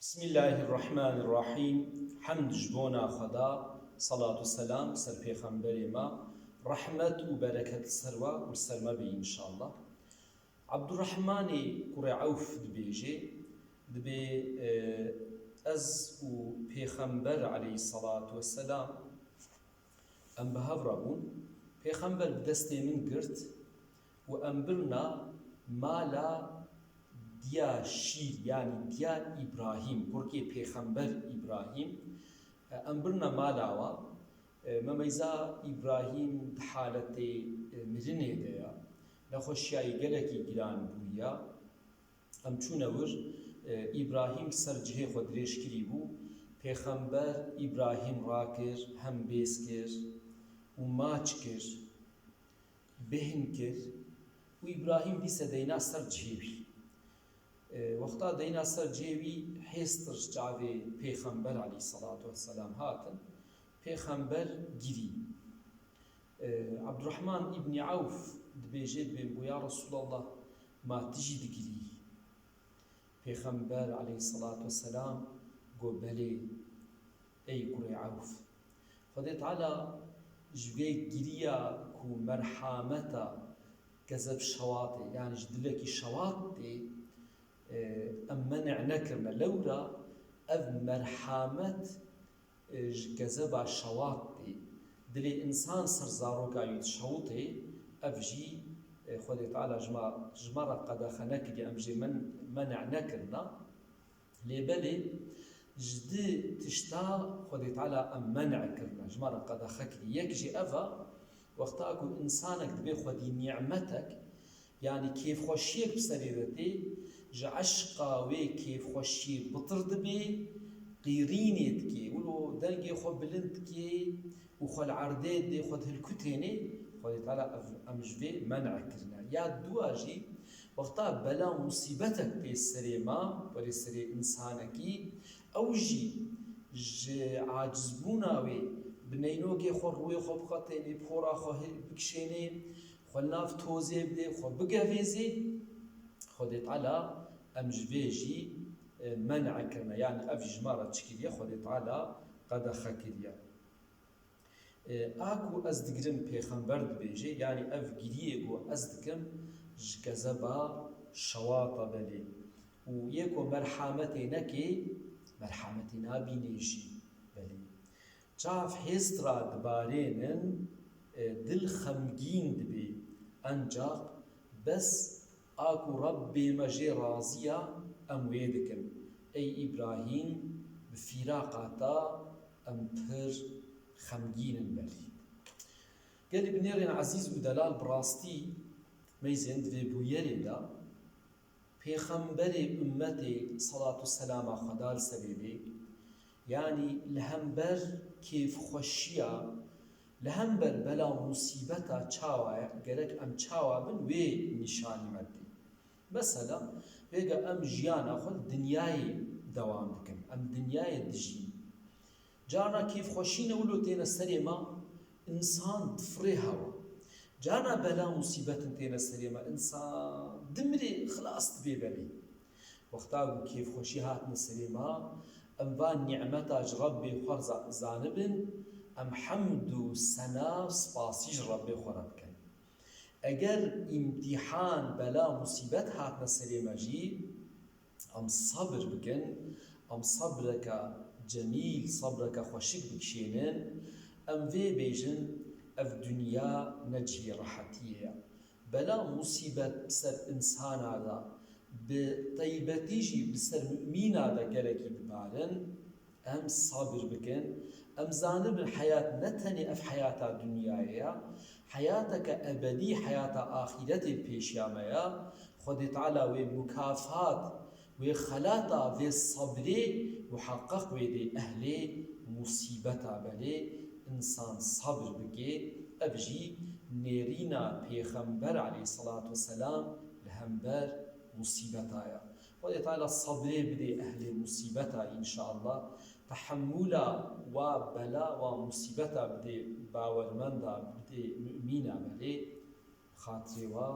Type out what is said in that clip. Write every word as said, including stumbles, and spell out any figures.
Bismillahirrahmanirrahîm. Hemd ji bona Xweda, selat û selam ser pêxemberê me, rehmet û bereket li ser we û li ser me be înşallah. Abdurrahmanê kurê Ewf dibêje, dibê, e, ez û pêxember aleyhisselatu vesselam em bi hev re bûn. Pêxember bi destê min girt û em birna mala diya şîr, yanî diya Îbrahîm, kurkê pêxember Îbrahîm. Em birna mala wa. E, memeyza Îbrahîm di haletê, e, mirinê de ya. Nexweşiyayê gelekî giran bûya. Em çûne wir, e, Îbrahîm ser cihê xwe dirêj kirî bû. Pêxember Îbrahîm rakir, hem bêz kir û maç kir, bêhn kir û Îbrahîm dîse deyna ser cihê wî. E, wexta deyna ser cihê wî hêstir ji çavê Pêxember aleyhisselatu vesselam hatin. Pêxember girî. E, Abdurrahman îbnî Ewf dibêje, dibê, go, ya Resulallah, ma tu jî digirî? Pêxember aleyhisselatu vesselam go, belê, ey kurê Ewf. Xwedê Teala ji vê giriya ku merhameta kezeb şewat e, yanî ji dilekî şewat tê, e, em menê nekirine. Lewra ev merhamet, e, ji kezeba şewat tê. Dilê însan ser zaroka wî dişewitê, ev jî, e, Xwedê Teala ji me, ji me re qedexe nekiriye, em jê men-, menê nekirine. Lê belê ji di tişta Xwedê Teala em menê kirine, ji me re qedexe kiriye. Yek jî ev e, wexta ku însanek dibê xwedî nîmetek, yanî kêfxweşiyek bi serê de tê, ji eşqa wê kêfxweşiyê bitir dibê, qîrînê dikê, wilo dengê xwe bilind dikê û xwe li erdê didê, xwe dihilkutênê, Xwedê Teala ev, em ji vê menê kirine. Ya dua jî, wexta bela û musîbetek tê serê me, werê serê însanekî, ew jî ji acizbûna wê bi neynokê xwe rûyê xwe bixetênê, pora xwe hi-, bikişênê, xwe li nav tozê bidê, xwe bigevêzê, Xwedê Teala em ji vê jî, e, menê kirine. Yanî ev jî ji me re çi kiriye? Xwedê Teala qedexe kiriye. E, a ku ez digirim pêxember dibêje, yanî ev giriyê ku ez dikim ji kezeba şewata belê. Û yê ku merhametê nekê, merhametê nabînê jî belê. Çav hêst ra dibarênin, e, dil xemgîn dibê. Encax bes a ku Rebbê me jê razî ya, em wê dikin. Ey Îbrahîm, bi fîraqa te em pir xemgîn in belê. Gelî binêrên ezîz û delal, bi rastî meyzên di vê bûyerê de Pêxemberê ummetê, selat û selama Xweda li serê bê, yanî li hember kêfxweşiya, li hember bela û musîbeta çawa ye, gerek em çawa bin, wê nîşanî me dê. Mesela, vêga em jiyana xwe li dinyayê dewam dikin, em dinyayê dijîn. Carna kêfxweşî ne wilo têne serê me, însan difirê hewa. Carna bela û musîbetin têne serê me, însan dimirê xilas dibê belê. Wexta ku kêfxweşî hatine serê me, em van nîmeta ji Rebbê xwe za-, zanibin, em hemd û sena, spasî ji Rebbê xwe re bikin. Eger îmtîhan, bela, musîbet hatine serê me jî, em sebir bikin, em sebreke cemîl, sebreke xweşik bikişênin, em vê bêjin, ev dinya ne cihê rehetiyê ye. Bela, musîbet bi ser însana de, bi teybetî jî bi ser mumîna de gelekî dibarin, Em sabir bikin. Em zanibin heyat ne tenê ev heyata dinyayê ya, heyateke ebedî, heyata axîretê pêşiya me ya. Xwedê Teala wê mukafat, wê xelata vê sabrê muheqqeq wê dê ehlê musîbeta belê. Însan sabir bike, ev jî nêrîna Pêxember aleyhisselatu vesselam li hember musîbeta ya. Xwedê Teala sabrê bidê ehlê musîbeta înşallah. Tehemmûla wa bela, wa musîbeta bidê bawermenda, bidê mumîna belê. Xatirê wa